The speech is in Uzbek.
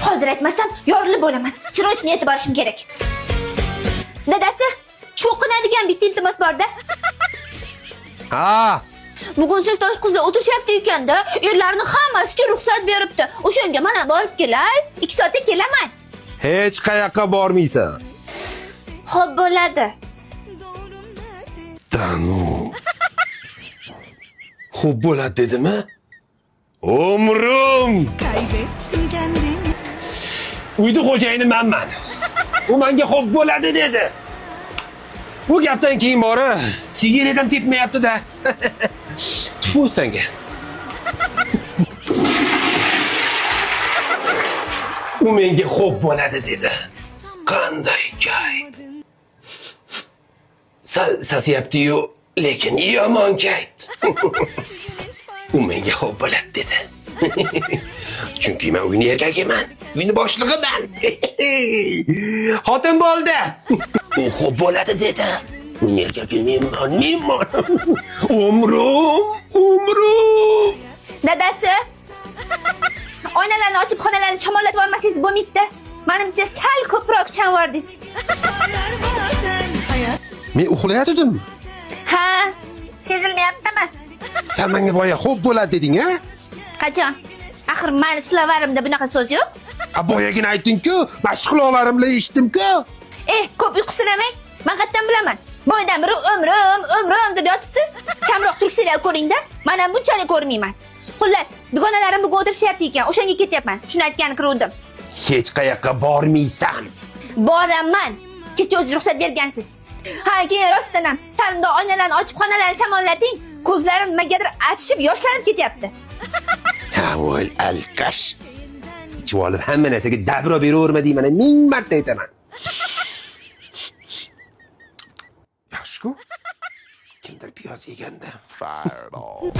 Hozir aytmasam, yorilib bo'laman. Срочно yetib borishim kerak. Dadasi, cho'qinadigan bitta iltimos bor-da. Ha, Bugun sinfdosh qizlar o'tirishyapti ekanda, erlarni hammasiga ruxsat beribdi. O'shanga mana borib kelay, 2 soatda kelaman. Hech qayoqqa bormaysan. Xo'p bo'ladi. Да ну. Xo'p bo'ladi dedimi? Umrim. Kaybettim kendimi. Uyda xo'jayini manman. U menga xo'p bo'ladi dedi. Bu gapdan keyin bori sigaret ham tepmayapti-da. Tfu senga. U menga xo'p bo'ladi dedi. Qanday kayf. Sal sasiyapti-yu, lekin yomon kayf. U menga xo'p bo'ladi dedi. Chunki men uyni erkagiman, uyni boshlig'iman. Xotin bo'ldi. U xo'p bo'ladi dedi. Uyni erkagi menman, menman. Umrim, umrim. Dadasi, oynalarni ochib xonalarni shamollatib olmasangiz bo'lmaydi. Menimcha sal ko'proq chanvordingiz. Bazen hayat Men uxlayotgandim. Ha, sezilmayaptimi? Sen menga boya xo'p bo'ladi deding-a? Qachon? Axir mani slovarimda bunaqa so'z yo'q. A boyagina aytding-ku, mashg'ulotlarim bilan eshitdim-ku. Ko'p uyqusiramang. Men qayerdan bilaman? Boydan beri umrim, umrim deb yotibsiz. Kamroq turk serial ko'ringda. Men ham bunchalik ko'rmayman. Xullas, dugonalarim bugun o'tirishyapti ekan, o'shanga ketyapman. Shuni aytgani kiruvdim. Hech qayoqqa bormaysan. Boraman. Kecha o'zingiz ruxsat bergansiz. Ha, keyin rostdan ham salimda oynalarni ochib xonalarni shamollating. Ko'zlarim nimagadir achishib yoshlanib ketyapti. Ha, voy alkash. Ichib olib hamma narsaga dabro beraverma deyman, ming marta aytaman. Yaxshi-ku. Kimdir piyoz yeganda. Fireball.